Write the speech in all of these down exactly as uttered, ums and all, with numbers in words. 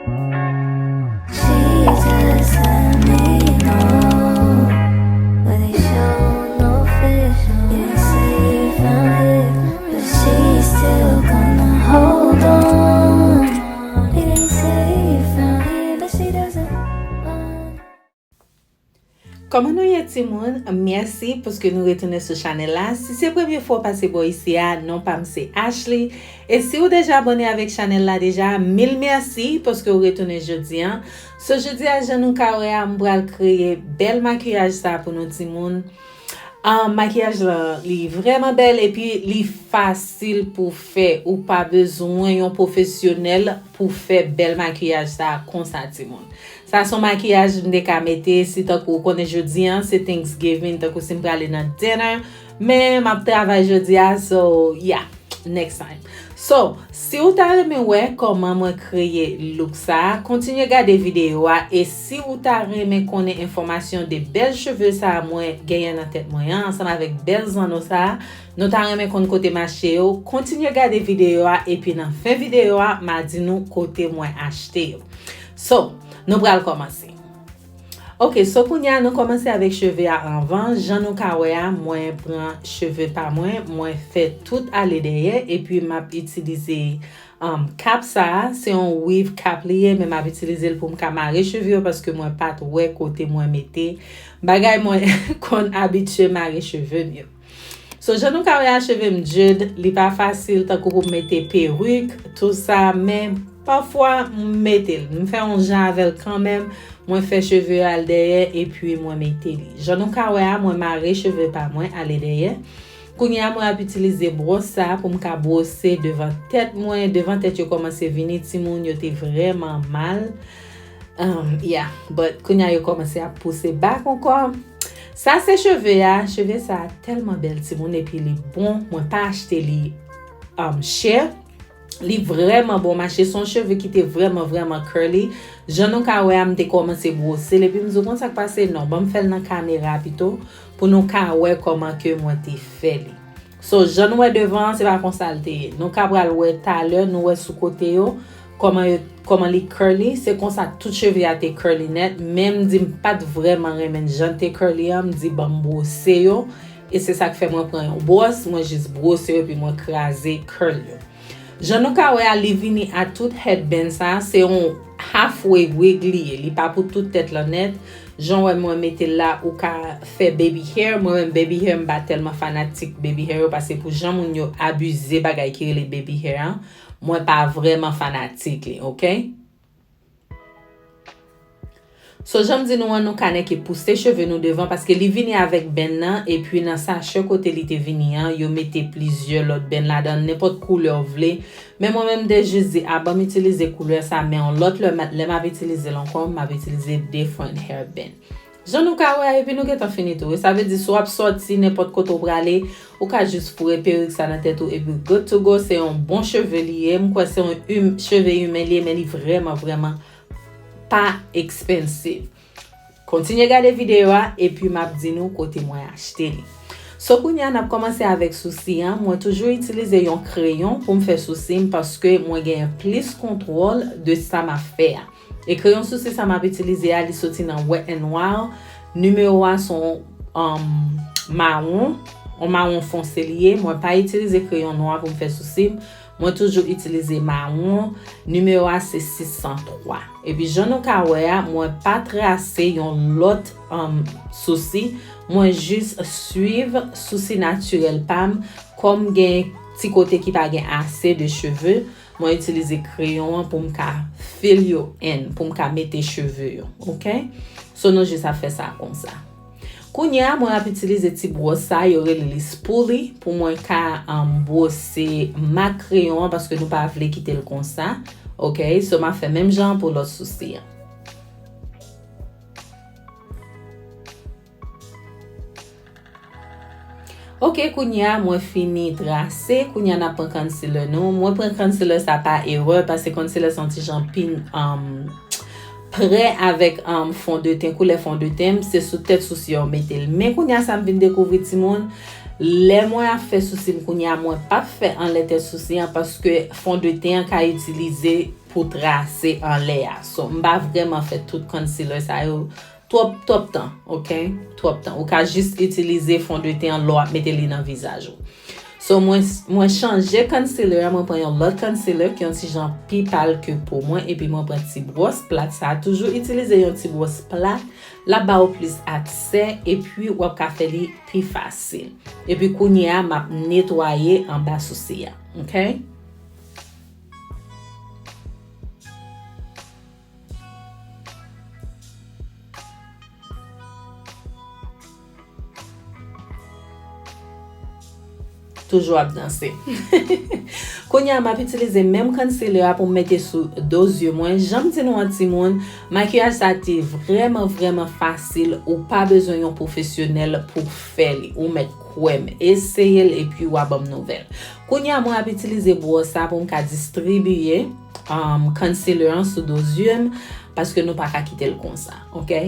She just let me know, but they show no face. Yeah, say you found it, but she still gonna hold on. They say you found it, but she doesn't want. Kòman nou ye, timoun? Mèsi paske nou retounen sou chanèl la. Si se premye fwa w pase bò isi a, non pa m se Ashley. E si w deja abòne avèk chanèl la deja, mil mèsi paske w retounen jodi a. So, jodi a, jan nou ka wè a, m pral kreye bèl makiyaj sa pou nou, timoun. Ah, makiyaj la, li vrèman bèl epi li fasil pou fè. Ou pa bezwen yon pwofesyonèl pou fè bèl makiyaj sa konsa, timoun. Sa se yon makiyaj m te ka mete si tankou ou konnen jodi a, se Thanksgiving, tankou si m prale nan dinner. Men m ap travay jodi a, so, yeah, next time. So, si w ta renmen wè kòman mwen kreye look sa a, kontinye gade videyo a, e si w ta renmen konnen enfòmasyon de bèl cheve sa a mwen genyen nan tèt mwen an, ansanm avèk bèl zanno sa a, nou ta renmen konn kote m achte yo, kontinye gade videyo a, epi nan fen videyo a, m a di nou kote mwen achte yo. So, nou pral kòmanse. Ok, so kounye a nou kòmanse avèk cheve a anvan. Jan nou ka wè a, mwen pran cheve pa mwen, mwen fè tout ale dèyè, epi m ap itilize, um, cap sa a. Se yon weave cap li ye, men m ap itilize l pou m ka mare cheve yo, paske mwen pa t wè kote mwen mete bagay mwen konn abitye mare cheve m yo. So, jan nou ka wè a, cheve m dread, li pa fasil tankou pou m mete perik, tout sa, men pafwa m mete l. M fè yon jan avè l kanmenm, mwen fè cheve al dèyè, epi mwen mete li. Jan nou ka wè a, mwen mare cheve pa mwen ale dèyè. Kounye a, mwen ap itilize bwòs sa a pou m ka bwose devan tèt mwen. Devan tèt yo kòmanse vini, timoun, yo te vrèman mal. Um, yeah, but kounye a yo kòmanse ap pouse back ankò. Sa se cheve a, cheve sa a tèlman bèl, timoun, epi li bon. Mwen pa achte li, um, chè. Li vrèman bon mache, se yon cheve ki te vrèman, vrèman curly. Jan nou ka wè a, m te kòmanse bwose l, epi m di w konn sa k pase, non, ban m fè l nan kamera pito, pou nou ka wè kòman ke mwen te fè li. So, jan nou wè devan an, se pa konsa l te ye. Nou ka pral wè talè, nou wè sou kote yo, kòman yo, kòman li curly, se konsa tout cheve a te curly nèt, men m di m pa t vrèman renmen jan te curly an, m di ban m bwose yo, e se sa k fè mwen pran yon bwòs, mwen jis bwose yo, epi mwen kraze curl yo. Jan nou ka wè a, li vini a tout headband sa, se yon halfway wig li ye, li pa pou tout tèt lan nèt. Jan w wè mwen mete l la, ou ka fè baby hair. Mwen menm baby hair, m pa tèlman fanatik baby hair yo, paske pou jan moun yo abize bagay ki rele baby hair an, mwen pa vrèman fanatik li, ok? So, jan m di nou an, nou ka nèke pouse cheve nou devan, paske li vini avèk band nan, epi nan sachè kote li te vini an, yo mete plizyè lòt band ladan, nenpòt koulè w vle. Men mwen menm, m te jis di, a, ban m itilize koulè sa, men yon lòt lè, m a, lè m ap itilize l ankò, m ap itilize different hair band. Jan nou ka wè a, epi nou gentan fini tou. Sa vle di, si w ap sòti nenpòt kote w prale, ou ka jis foure perik sa nan tèt ou, epi good to go, se yon bon cheve li ye. M kwè se yon im-, cheve imen li ye, men li vrèman, vrèman pa expensive. Kontinye gade videyo a, epi m ap di nou kote mwen achte li. So, kounye a, n ap kòmanse avèk sousi an. Mwen toujou itilize yon kreyon pou m fè sousi m, paske mwen genyen plis kontwòl de sa m ap fè a. E kreyon sousi sa m ap itilize a, li soti nan Wet n Wild. Nimewo a se yon, um, mawon, yon mawon fonse li ye. Mwen pa itilize kreyon nwa pou m fè sousi m. Mwen toujou itilize mawon. Nimewo a se sis san twa. Epi jan nou ka wè a, mwen pa trase yon lòt, um, sousi. Mwen jis swiv sousi natirèl pa m. Kòm gen ti kote ki pa gen ase de cheve, mwen itilize kreyon an pou m ka fill yo in, pou m ka mete cheve yo, ok? So, nou jis ap fè sa konsa. Kounye a, mwen ap itilize ti bwòs sa, yo rele li spoolie, pou mwen ka, um, bwose mak kreyon an, paske nou pa vle kite l konsa, ok? So, m ap fè menm jan pou lòt sousi an. Ok, kounye a mwen fini trase, kounye a n ap pran concealer nou. Mwen pran concealer sa pa erè, paske concealer se yon ti jan pi, um, prè avèk, um, fondeten, koulè fondeten m, se sou tèt sousi a w mete l. Men kounye a sa m vin dekouvri, timoun, lè mwen ap fè sousi m kounye a, mwen p ap fè anlè tèt sousi an, paske fondeten an ka itilize pou trase anlè a. So, m pa vrèman fè tout concealer sa yo twòp, twòp tan, ok? Twòp tan. Ou ka jis itilize fondeten an lè w ap mete li nan vizaj ou. So, mwen, mwen chanje concealer a, mwen pran yon lòt concealer ki yon ti jan pi pal ke po mwen, epi mwen pran ti bwòs plat sa a. Toujou itilize yon ti bwòs plat, l ap ba ou plis aksè, epi w ap ka fè li pi fasil. Epi kounye a, m ap netwaye anba sousi a, ok? Toujou ap danse. Kounye a, m ap itilize menm concealer a pou m mete sou do zye mwen. Jan m di nou an, timoun, makiyaj sa te vrèman, vrèman fasil. Ou pa bezwen yon pwofesyonèl pou fè li. Ou mèt kwè m. Eseye l epi w a ban m nouvèl. Kounye a, mwen ap itilize bwòs sa pou m ka distribiye, um, concealer an sou do zye m, paske nou pa ka kite l konsa, ok?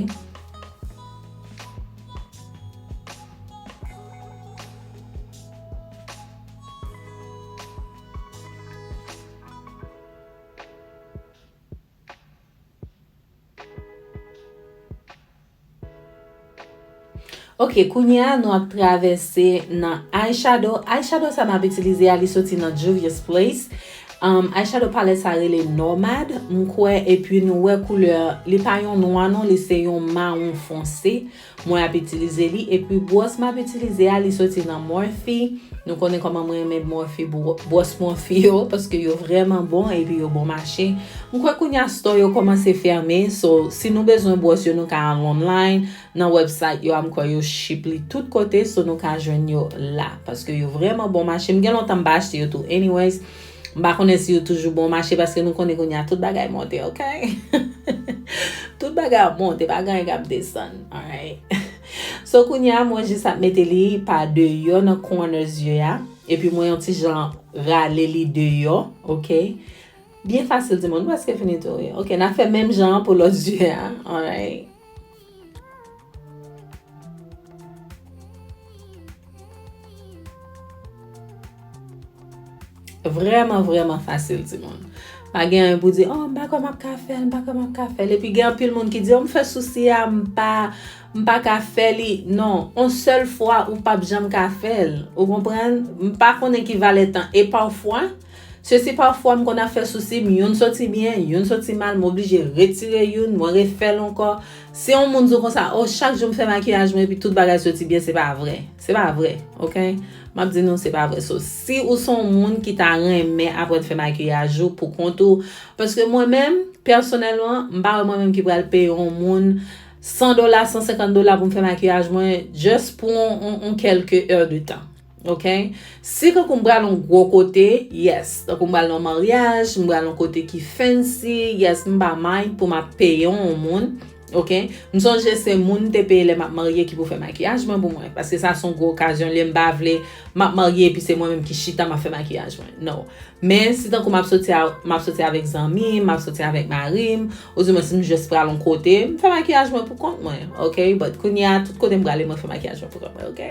Ok, kounye a, nou ap travèse nan eyeshadow. Eyeshadow sa m ap itilize a, li soti nan Juvia's Place. Um, eyeshadow palette sa rele Nomad, m kwè, epi nou wè koulè, li pa yon nwa non, li se yon mawon fonse. Mwen ap itilize li, epi bwòs m ap itilize a, li soti nan Morphe. Nou konnen kòman mwen renmen Morphe, bwò-, bwòs Morphe yo, paske yo vrèman bon, epi yo bon mache. M kwè kounye a store yo kòmanse fèmen, so si nou bezwen bwòs yo, nou ka al online, nan website yo a, m kwè yo cheap li tout kote, so nou ka jwenn yo la, paske yo vrèman bon mache. M gen lontan m pa achte yo tou, anyways. M pa konnen si yo toujou bon mache, paske nou konnen kounye a tout bagay monte, ok? Tout bagay ap monte, pa gen anyen k ap desann, alright? So, kounye a, mwen jis ap mete li pa deyò nan corners zye a, epi mwen yon ti jan rale li deyò, ok? Byen fasil, timoun, m prèske fini tou, wi. Ok, n a fè menm jan an pou lòt zye a, alright? Vrèman, vrèman fasil, timoun. Pa gen anyen pou di, "Oh, m pa kwè m ap ka fè l, m pa kwè m ap ka fè l." Epi gen anpil moun ki di, "Oh, m fè sousi a, m pa, m pa ka fè li." Non, on sèl fwa ou p ap janm ka fè l. Ou konprann? M pa konnen ki valè tan. E pafwa, se si pafwa m konn ap fè sousi m, youn soti byen, youn soti mal, m oblije retire youn, mwen refè l ankò. Si yon moun di w konsa, "Oh, chak jou m fè makiyaj mwen epi tout bagay soti byen," se pa vre. Se pa vre, ok? M ap di nou, se pa vre. So, si ou se yon moun ki ta renmen aprann fè makiyaj ou pou kont ou, paske mwen menm, pèsonèlman, m pa wè mwen menm ki pral peye yon moun san dola, san senkant dola pou m fè makiyaj mwen, just pou yon, yon, yon kèlke è de tan. Ok? Si kankou m pral yon gwo kote, yes. Tankou m pral nan maryaj, m pral yon kote ki fancy, yes, m pa mind pou m ap peye yon moun. Ok? M sonje se moun m te peye lè m ap marye ki pou fè makiyaj mwen pou mwen. Paske sa se yon gwo okazyon, lè m pa vle m ap marye epi se mwen menm ki chita m ap fè makiyaj mwen. No. Men si tankou m ap soti a, m ap soti avèk zanmi m, m ap soti avèk mari m, oudimwen si m jis pral yon kote, m fè makiyaj mwen pou kont mwen, ok? But kounye a, tout kote m prale, mwen fè makiyaj mwen pou kont mwen, ok?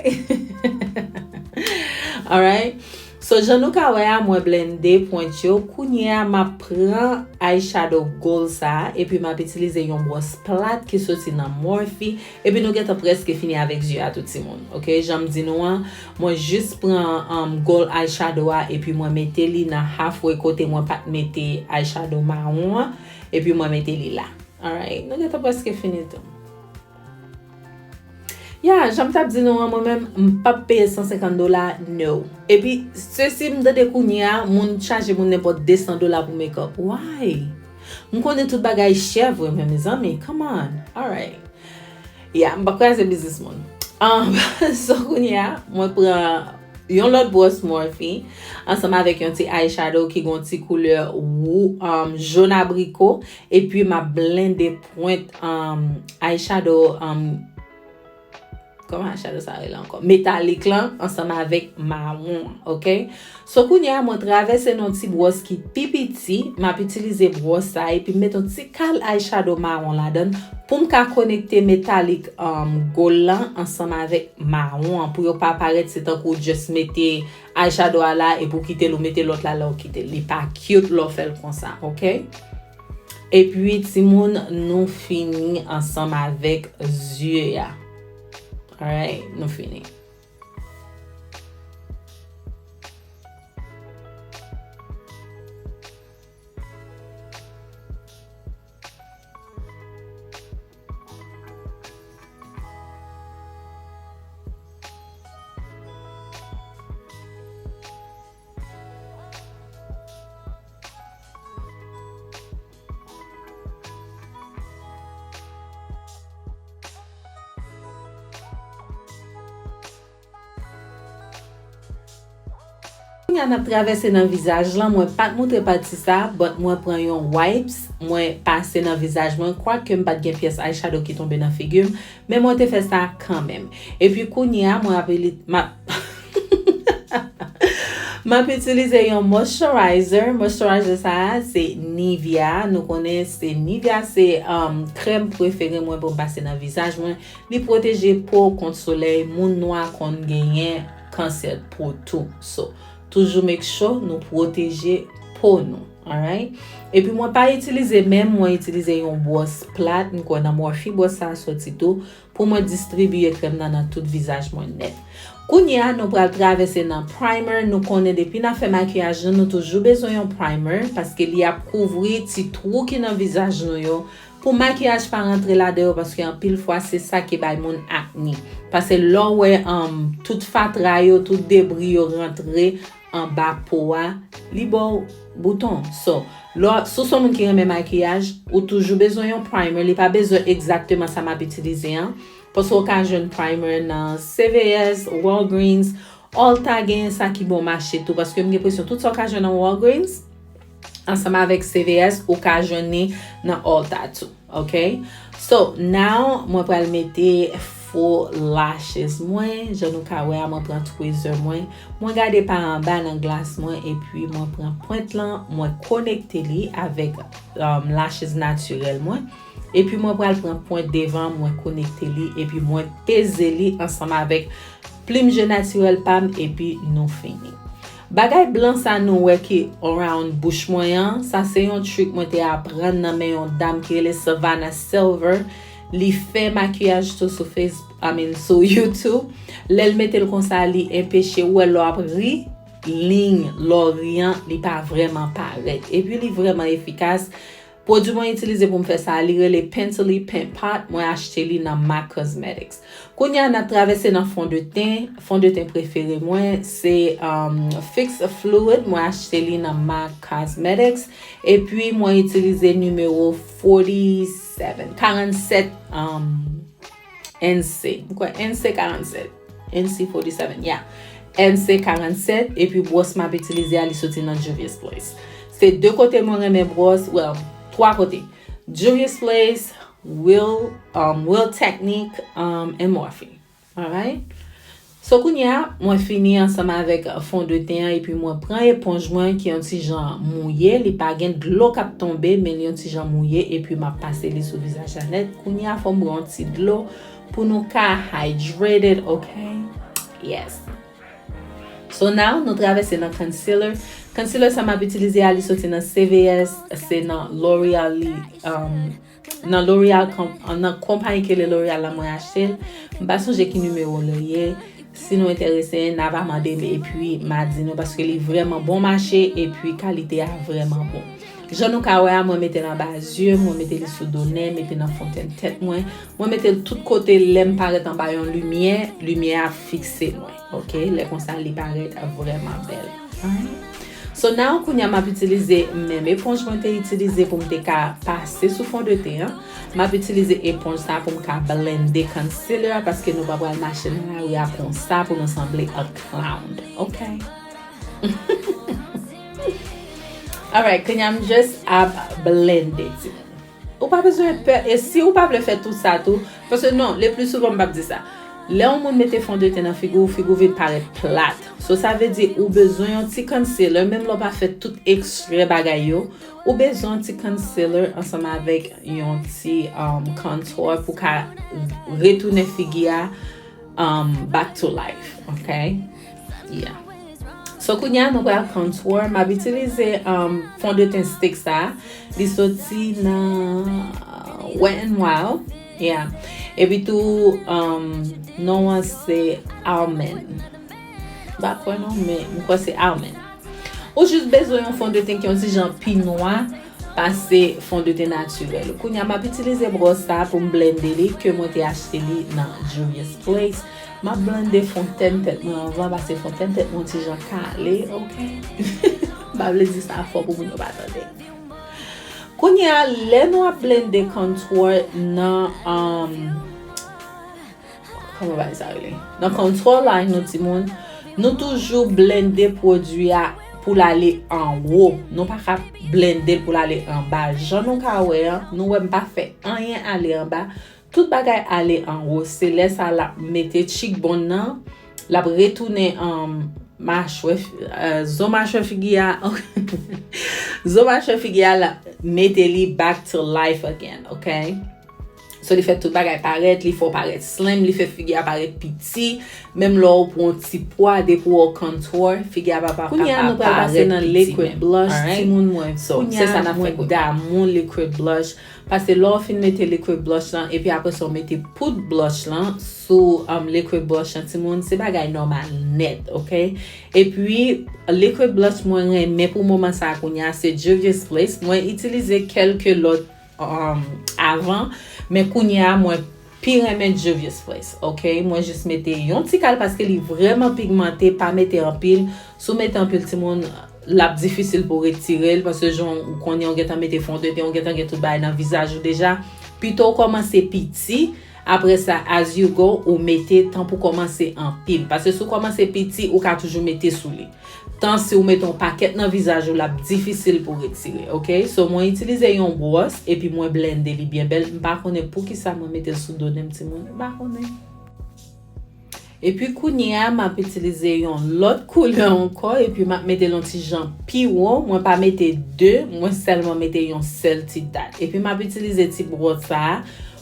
Alright? So, jan nou ka wè a, mwen blende pwent yo. Kounye a, m ap pran eyeshadow gold sa a, epi m ap itilize yon bwòs plat ki soti nan Morphe. Epi nou gentan prèske fini avèk zye a tou, timoun. Ok, jan m di nou an, mwen jis pran, um, gold eyeshadow a, epi mwen mete li nan halfway kote mwen pa t mete eyeshadow mawon an, epi mwen mete li la. Alright, nou gentan prèske fini tou. Ya, jan m t ap di nou an, mwen menm, m p ap peye san senkant dola, no. Epi, se si m tande kounye a, moun chaje moun nenpòt de san dola pou makeup. Why? M konnen tout bagay chè vre, men mezanmi, come on. Alright. Ya, m p ap kraze biznis moun. Um, so, kounye a, mwen pran yon lòt bwòs Morphe ansanm avèk yon ti eyeshadow ki gon ti koulè wou, um, jòn abriko, epi m ap blende pwent, um, eyeshadow, um, kòman eyeshadow sa rele ankò? Metalik lan ansanm avèk mawon an, oke? So, kounye a, mwen travèse nan yon ti bwòs ki pi piti. M ap itilize bwòs sa epi m mete yon ti kal eyeshadow mawon ladan l pou m ka konekte metalik, um, gold lan ansanm avèk mawon an, pou yo pa parèt se tankou w just mete eyeshadow a la epi w kite l, ou mete lòt la, la w kite l. Li pa cute lè w fè l konsa, oke? Epi, timoun, nou fini ansanm avèk zye a. Alright, nou fini. Kounye a n ap travèse nan vizaj lan. Mwen pa t montre pati sa, but mwen pran yon wipes, mwen pase nan vizaj mwen, kwake m pa t gen pyès eyeshadow ki tonbe nan figi m, men mwen te fè sa kanmenm. Epi kounye a, mwen ap li-, m ap, m ap itilize yon moisturizer. Moisturizer sa a, se Nivea. Nou konnen se Nivea, se, um, krèm prefere mwen pou m pase nan vizaj mwen. Li pwoteje po kont solèy, moun nwa konn genyen kansè po tou. So, toujou make sure nou pwoteje po nou, alright? Epi mwen pa itilize men m, mwen itilize yon bwòs plat, m kwè nan Morphe bwòs sa a soti tou, pou mwen distribiye krèm nan nan tout vizaj mwen nèt. Kounye a, nou pral travèse nan primer. Nou konnen depi n ap fè makiyaj nou, nou toujou bezwen yon primer, paske li ap kouvri ti twou ki nan vizaj nou yo, pou makiyaj pa rantre ladan yo, paske anpil fwa se sa ki bay moun akne. Paske lè w wè, um, tout fatra yo, tout debri yo rantre anba po a, li ba w bouton. So, lè w, si w se yon moun ki renmen makiyaj, ou toujou bezwen yon primer. Li pa bezwen egzakteman sa m ap itilize an. Paske w ka jwenn primer nan C V S, Walgreens, Ulta genyen sa ki bon mache tou, paske m gen enpresyon tout sa w ka jwenn nan Walgreens, ansanm avèk C V S, ou ka jwenn li nan Ulta tou, oke? So, now, mwen pral mete fo lashes mwen. Jan nou ka wè a, mwen pran tweezer mwen. Mwen gade pa anba nan glas mwen, epi mwen pran pwent lan, mwen konekte li avèk, um, lashes natirèl mwen. Epi mwen pral pran pwent devan, mwen konekte li, epi mwen peze li ansanm avèk plim je natirèl pa m, epi nou fini. Bagay blan sa nou wè ki around bouch mwen an, sa se yon trick mwen te aprann nan men yon dam ki rele Savannah Silver. Li fè makiyaj tou sou Facebook, I mean, sou YouTube. Lè l mete l konsa, li enpeche w wè lè w ap ri, liy lè w ri an, li pa vrèman parèt. Epi li vrèman efikas. Pwodui mwen itilize pou m fè sa, li rele Pentally Paint Pot. Mwen achte li nan MAC Cosmetics. Kounye a, n ap travèse nan fondeten. Fondeten prefere mwen, se, um, Fix Fluid. Mwen achte li nan MAC Cosmetics. Epi, mwen itilize nimewo forty-seven, karannsèt, um, N C. M kwè N C karannsèt. N C forty-seven, yeah. N C karannsèt, epi bwòs m ap itilize a, li soti nan Juvia's Place. Se de kote mwen renmen bwòs, well, twa kote. Juvia's Place, Real, um, Real Technique, um, and Morphe. Alright? So, kounye a, mwen fini ansanm avèk fondeten an, epi mwen pran eponj mwen ki yon ti jan mouye. Li pa gen dlo k ap tonbe, men li yon ti jan mouye, epi m ap pase li sou vizaj la nèt. Kounye a, fò m bwè yon ti dlo pou nou ka hydrated, oke? Yes. So now, nou travèse nan concealer. Concealer sa m ap itilize a, li soti nan C V S, se nan L'Oreal li, um, nan L'Oreal, nan konpayi ki rele L'Oreal la mwen achte l. M pa sonje ki nimewo l ye. Si nou enterese, n a va mande m epi m a di nou, paske li vrèman bon mache epi kalite a vrèman bon. Jan nou ka wè a, mwen mete l anba zye, mwen mete li sou do nen, mete nan fontèn tèt mwen, mwen mete l tout kote. Lè m parèt anba yon limyè, limyè a fikse mwen, oke? Lè konsa, li parèt vrèman bèl. Alright. So now, kounye a m ap itilize menm eponj mwen te itilize pou m te ka pase sou fondeten an. M ap itilize eponj sa pou m ka blende concealer a, paske nou pa pral mache nan lari a konsa pou nou sanble a clown. Oke? Alright, kounye a m just ap blende, timoun. Ou pa bezwen pè, e si ou pa vle fè tout sa tou, paske non, le pli souvan m p ap di sa. Lè yon moun mete fondeten nan figi w, figi w vin parèt plat. So, sa vle di ou bezwen yon ti concealer, menm lè w pa fè tout ekstrè bagay yo, ou bezwen yon ti concealer ansanm avèk yon ti, um, contour pou ka retounen figi a, um, back to life, ok? Yeah. So, kounye a, nou pral contour. M ap itilize, um, fondeten stick sa. Li soti nan, uh, Wet n Wild. Yeah. Epi tou, um, non an se Almond. M pa kwè non, men m kwè se Almond. Ou jis bezwen yon fondeten ki yon ti jan pi nwa pase fondeten natirèl. Kounye a, m ap itilize bwòs sa pou m blende li, ke mwen te achte li nan Juvia's Place. M ap blende fontèn tèt mwen anvan, pase fontèn tèt mwen yon ti jan kale, ok? M pa vle di sa fò pou moun yo pa tande. Kounye a, lè nou ap blende contour nan, um, kòman bagay sa rele? Nan contour line nou, timoun, nou toujou blende pwodui a pou l ale anwo. Nou pa ka blende l pou l ale anba. Jan nou ka wè an, nou wè m pa fè anyen ale anba. Tout bagay ale anwo. Se lè sa l ap mete cheekbone nan, l ap retounen, um, machwè, uh, zo machwè figi a. Zo machwè figi a, l ap mete li back to life again, ok? So, li fè tout bagay parèt, li fè w parèt slim, li fè figi a parèt piti. Menm lè w pran yon ti pwa, depi w contour, figi a pa, pa, kounye a, nou pral pase nan liquid blush, timoun mwen. So, kounye a, mwen damou liquid blush. Pase lè w fin mete liquid blush lan, epi apre sa, w mete poud blush lan sou, um, liquid blush lan, timoun, se bagay nòmal nèt, ok? Epi, liquid blush mwen renmen pou moman sa a kounye a, se Juvia's Place. Mwen itilize kèlke lòt um, avan, men kounye a, mwen pi renmen Juvia's Place, ok? Mwen jis mete yon ti kal paske li vrèman pigmante, pa mete anpil. Si w mete anpil, timoun, l ap difisil pou retire l, paske jan w konnen, w gentan mete fondeten, w gentan gen tout bagay nan vizaj ou deja. Pito w kòmanse piti, apre sa, as you go, ou mete tan pou kòmanse anpil. Paske si w kòmanse piti, ou ka toujou mete sou li. Tan si w mete yon pakèt nan vizaj ou, l ap difisil pou retire, ok? So, mwen itilize yon bwòs, epi mwen blende li byen bèl. M pa konnen poukisa mwen mete l sou do nen m, timoun. M pa konnen. Epi kounye a, m ap itilize yon lòt koulè ankò, epi m ap mete l yon ti jan pi wo. Mwen pa mete de, mwen sèlman mete yon sèl ti dat. Epi m ap itilize ti bwòs sa a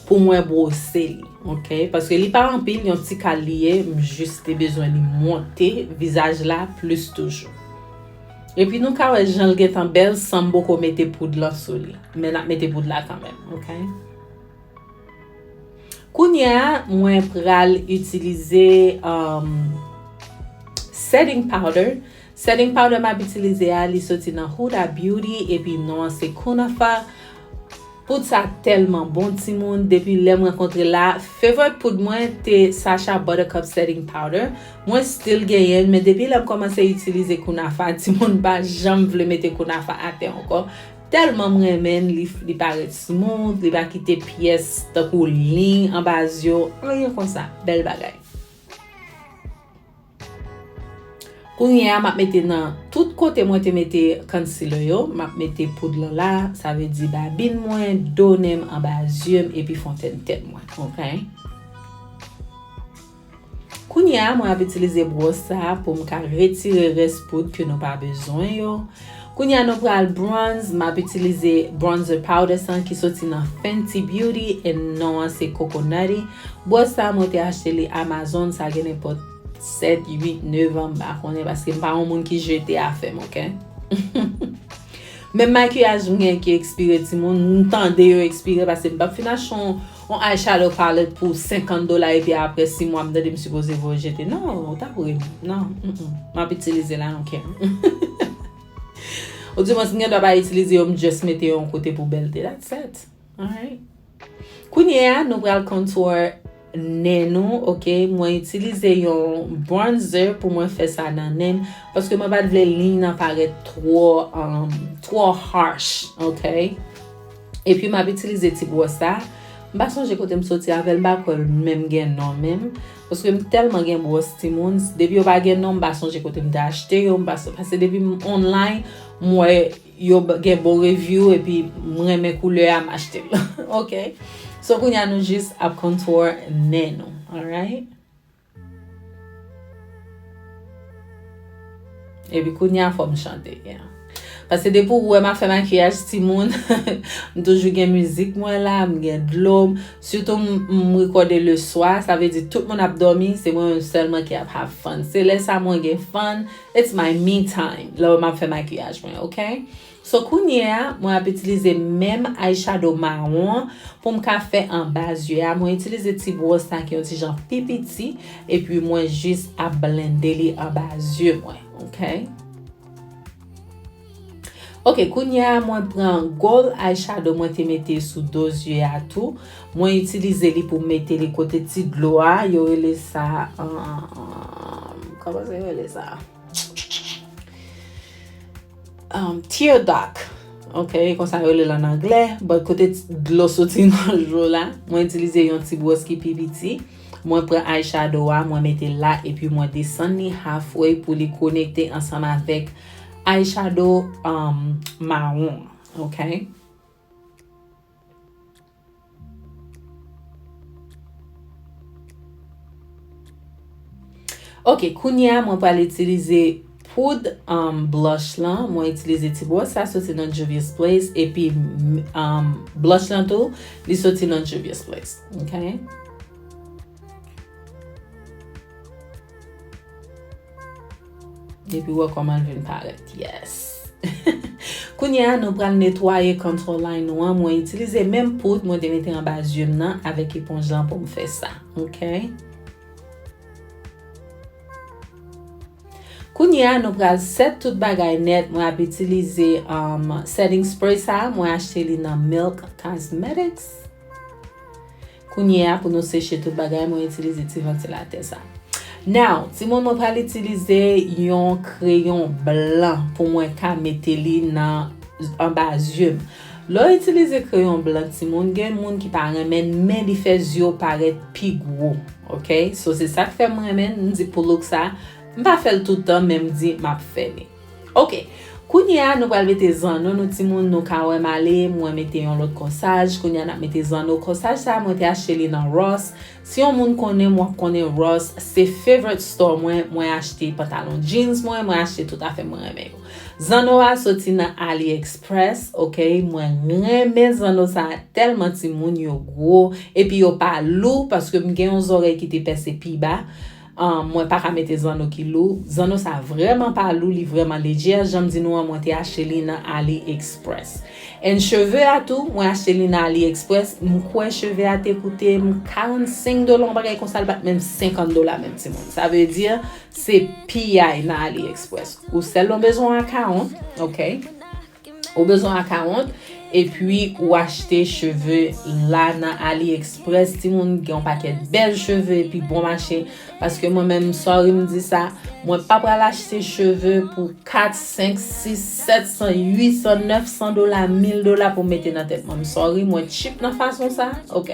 pou mwen bwose li, ok? Paske li pa anpil, yon ti kal li ye, m jis te bezwen li monte vizaj la plis toujou. Epi nou ka wè jan l gentan bèl san m poko mete poud lan sou li. Men n ap mete poud la kanmenm, ok? Kounye a, mwen pral itilize, um, setting powder. Setting powder m ap itilize a, li soti nan Huda Beauty, epi non an se Kunafa. Poud sa tèlman bon, timoun, depi lè m rankontre la. Favorite poud mwen te Sacha Buttercup Setting Powder. Mwen still genyen l, men depi lè m kòmanse itilize Kunafa, timoun pa janm vle mete Kunafa atè ankò. Tèlman m renmen l, li, li parèt smooth, li pa kite pyès tankou liy anba zye w, anyen konsa. Bèl bagay. Kounye a, m ap mete nan tout kote mwen te mete concealer yo, m ap mete poud lan la, sa vle di babin mwen, do nen m, anba zye m, epi fontèn tèt mwen, ok? Kounye a, mwen ap itilize bwòs sa a pou m ka retire rès poud ke nou pa bezwen yo. Kounye a, nou pral bronze, m ap itilize bronzer powder sa ki soti nan Fenty Beauty, e non an se Coconutty. Bwòs sa a, mwen te achte li Amazon, sa gen nenpòt sèt, uit, nèf an, m pa konnen, paske m pa yon moun ki jete afè m, ok? Menm makiyaj m gen ki ekspire, timoun, m tande yo ekspire, paske m p ap fin achte yon, yon eyeshadow palette pou senkant dola, epi apre sis mwa, m tande m sipoze voye jete. Non, ou ta ri m. Non, mm, mm. M ap itilize l, I don't care. Ou di mwen, si m gen dwa pa itilize yo, m just mete yo yon kote pou bèlte. That's it. Alright. Kounye a, nou pral contour nen nou, ok? Mwen itilize yon bronzer pou mwen fè sa nan nen m, paske mwen pa t vle liy nan parèt twò, um, twò harsh, ok? Epi m ap itilize ti bwòs sa. M pa sonje kote m soti avè l, m pa kwè l menm gen non menm. Paske m tèlman gen bwòs, timoun, depi yo pa gen non, m pa sonje kote m te achte yo, m pa so-, paske depi m online, m wè yo b-, gen bon review, epi m renmen koulè a, m achte l. Ok? So, kounye a nou jis ap contour nen nou, alright? Epi kounye a fò m chante, yeah. Paske depi w wè m ap fè makiyaj timoun, m toujou gen mizik mwen la, m gen dlo m. Sitou m, m rekòde leswa, sa vle di tout moun ap dòmi, se mwen menm sèlman ki ap have fun. Se lè sa mwen gen fun, it's my me time, lè m ap fè makiyaj mwen, ok? So, kounye a, mwen ap itilize menm eyeshadow mawon an pou m ka fè anba zye a. Mwen itilize ti bwòs sa ki yon ti jan pi piti, epi mwen jis ap blende li anba zye mwen, ok? Ok, kounye a, mwen pran gold eyeshadow mwen te mete sou do zye a tou. Mwen itilize li pou mete li kote ti dlo a. Yo rele sa, um, kòman se yo rele sa? Um, tear duct. Ok, konsa yo rele l an anglè. But kote ti dlo soti nan dlo la, mwen itilize yon ti bwòs ki pi piti. Mwen pran eyeshadow a, mwen mete l la, epi mwen desann li halfway pou li konekte ansanm avèk eyeshadow, um, mawon an, ok? Ok, kounye a, mwen pral itilize poud, um, blush lan. Mwen itilize ti bwòs sa soti nan Juvia's Place, epi, um, blush lan tou, li soti nan Juvia's Place, ok? Epi wè kòman l vin parèt. Yes. Kounye a, nou pral netwaye contour line nou an. Mwen itilize menm poud mwen te mete anba zye m nan avèk eponj lan pou m fè sa. Ok? Kounye a, nou pral set tout bagay nèt. Mwen ap itilize, um, setting spray sa. Mwen achte li nan Milk Cosmetics. Kounye a, pou nou seche tout bagay, mwen itilize ti vantilatè sa. Now, timoun, mwen pral itilize yon kreyon blan pou mwen ka mete li nan, anba zye m. Lè w itilize kreyon blan, timoun, gen moun ki pa renmen l, men li fè zye w parèt pi gwo, ok? So, se sa k fè m renmen l, m di pou look sa, m pa fè l tout tan, men m di m ap fè li. Ok. Kounye a, nou pral mete zanno nou, timoun. Nou ka wè m ale, mwen mete yon lòt kòsaj. Kounye a, n ap mete zanno. Kòsaj sa a, mwen te achte li nan Ross. Si yon moun konnen m, w ap konnen Ross se favorite store mwen. Mwen achte pantalon jeans mwen, mwen achte tout afè mwen renmen yo. Zanno a soti nan AliExpress, ok? Mwen renmen zanno sa a tèlman, timoun, yo gwo. Epi yo pa lou, paske m gen yon zòrèy ki te pèse pi ba. Um, mwen pa ka mete zanno ki lou. Zanno sa vrèman pa lou, li vrèman ledjè. Jan m di nou an, mwen te achte li nan AliExpress. And cheve a tou, mwen achte li nan AliExpress. M kwè cheve a te koute m karannsenk dola, yon bagay konsa, li pa t menm senkant dola menm, timoun. Sa vle di, se piyay nan AliExpress. Ou sèlman bezwen akawont, ok? Ou bezwen akawont, epi ou achte cheve la nan AliExpress. Timoun, gen yon pakèt bèl cheve epi bon mache. Paske mwen menm, sorry m di sa, mwen pa pral achte cheve pou kat, senk, sis, sèt san, uit san, nèf san dola, mil dola pou m mete nan tèt mwen. M sorry, mwen cheap nan fason sa, ok?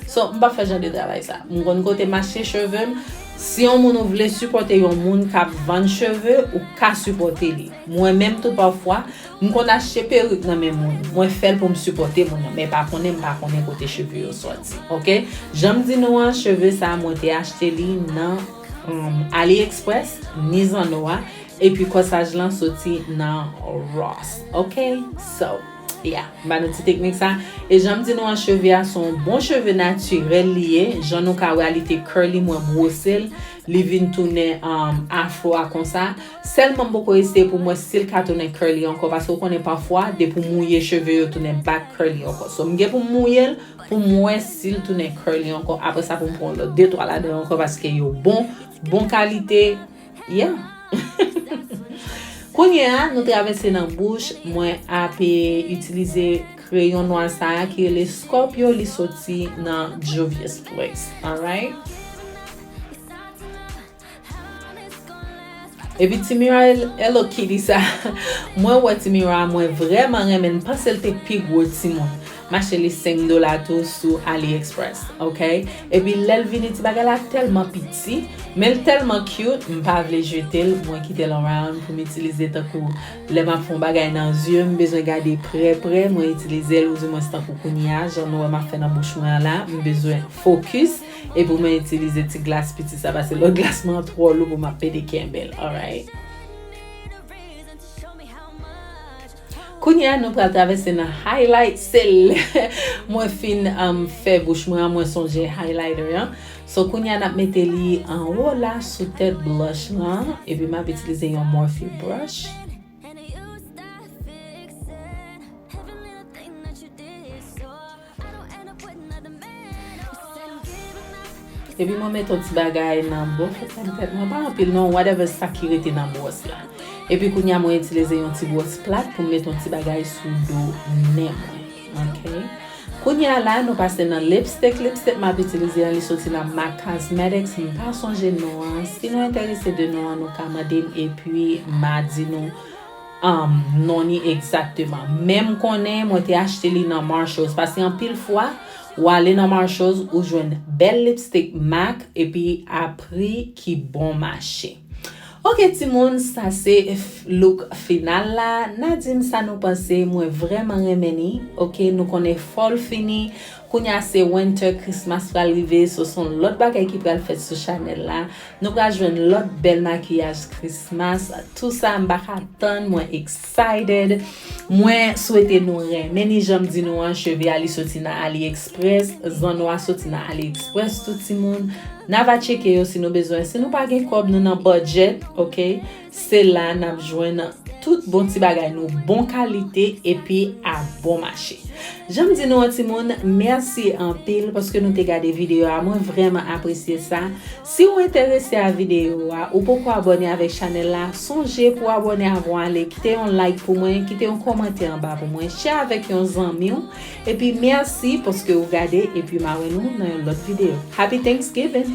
So, m p ap fè jan de travay sa. M konn kote m achte cheve m. Si yon moun ou vle sipòte yon moun k ap vann cheve, ou ka sipòte li. Mwen menm tou pafwa, m konn achte perik nan men moun. Mwen fè l pou m sipòte moun nan, men pa konnen, m pa konnen kote cheve yo sòti. Ok? Jan m di nou an, cheve sa a, mwen te achte li nan, um, AliExpress, ni zanno a, epi kòsaj lan soti nan Ross. Ok? So, yeah, m ba nou ti teknik sa. E jan m di nou an, cheve a se yon bon cheve natirèl li ye. Jan nou ka wè a, li te curly, mwen bwose l. Li vin tounen, um, afro a konsa. Sèlman m poko eseye pou m wè si l ka tounen curly ankò, paske w konnen pafwa, depi w mouye cheve yo tounen back curly ankò. So, m gen pou m mouye l, pou m wè si l tounen curly ankò. Apre sa, pou m pran lòt de twa ladan yo ankò, paske yo bon, bon kalite. Yeah. Kounye a, nou travèse nan bouch. Mwen ap, eh, itilize kreyon nwa sa a ki rele Scorpio, li soti nan Juvia's Place. Alright? Epi ti miwa Hello Kitty sa, mwen wè ti miwa a, mwen vrèman renmen l, m panse l te pi gwo timoun. M achte li senk dola tou sou AliExpress, ok? Epi lè l vini, ti bagay la tèlman piti, men l tèlman cute, m pa vle jete l, mwen kite l around pou m itilize tankou lè m ap fè yon bagay nan zye m, m bezwen gade prè prè, mwen itilize l, oudimwens tankou kounye a, jan nou wè m ap fè nan bouch mwen an la, m bezwen focus, epi mwen itilize ti glas piti sa, paske lòt glas mwen an twò lou pou m ap pede kenbe l, alright? Kounye a nou pral travèse nan highlight, se lè mwen fin um, fè bouch mwen an, mwen sonje highlighter an. So kounye a n ap mete li anwo la sou tèt blush lan, epi m ap itilize yon Morphe brush. Epi mwen met yon ti bagay nan bò fèt tèt mwen, pa anpil non, whatever sa ki rete nan bwòs la. Epi kounye a mwen itilize yon ti bwòs plat pou m met yon ti bagay sou do nen mwen. Ok. Kounye a la, nou pase nan lipstick. Lipstick m ap itilize an, li soti nan MAC Cosmetics. M pa sonje non an. Si nou enterese de non an, nou ka mande m epi m a di nou um, non li egzakteman. Men m konnen mwen te achte li nan Marshalls. Paske anpil fwa, w ale nan Marshalls, ou jwenn bèl lipstick MAC epi a pri ki bon mache. Ok timoun, sa se look final la. N a di m sa nou panse, mwen vrèman renmen li. Ok, nou konnen fall fini. Kounye a se winter, Christmas pral rive, so se yon lòt bagay ki pral fèt sou chanèl la. Nou pral jwenn lòt bèl makiyaj Christmas. Tou sa m pa ka tann, mwen excited. Mwen swete nou renmen ni jan m di nou an, cheve a li soti nan AliExpress, zanno a soti nan AliExpress tou timoun. N a va tcheke yo si nou bezwen. Si nou pa gen kòb, nou nan budget, ok? Se la n ap jwenn tout bon ti bagay nou, bon kalite epi a bon mache. Jan m di nou an timoun, mèsi anpil paske nou te gade videyo a, mwen vrèman apresye sa. Si w enterese a videyo a, ou poko abòne avèk chanèl la, sonje pou abòne avan w ale, kite yon like pou mwen, kite yon kòmantè anba pou mwen, share avèk yon zanmi w, epi mèsi paske ou gade, epi m a wè nou nan yon lòt videyo. Happy Thanksgiving!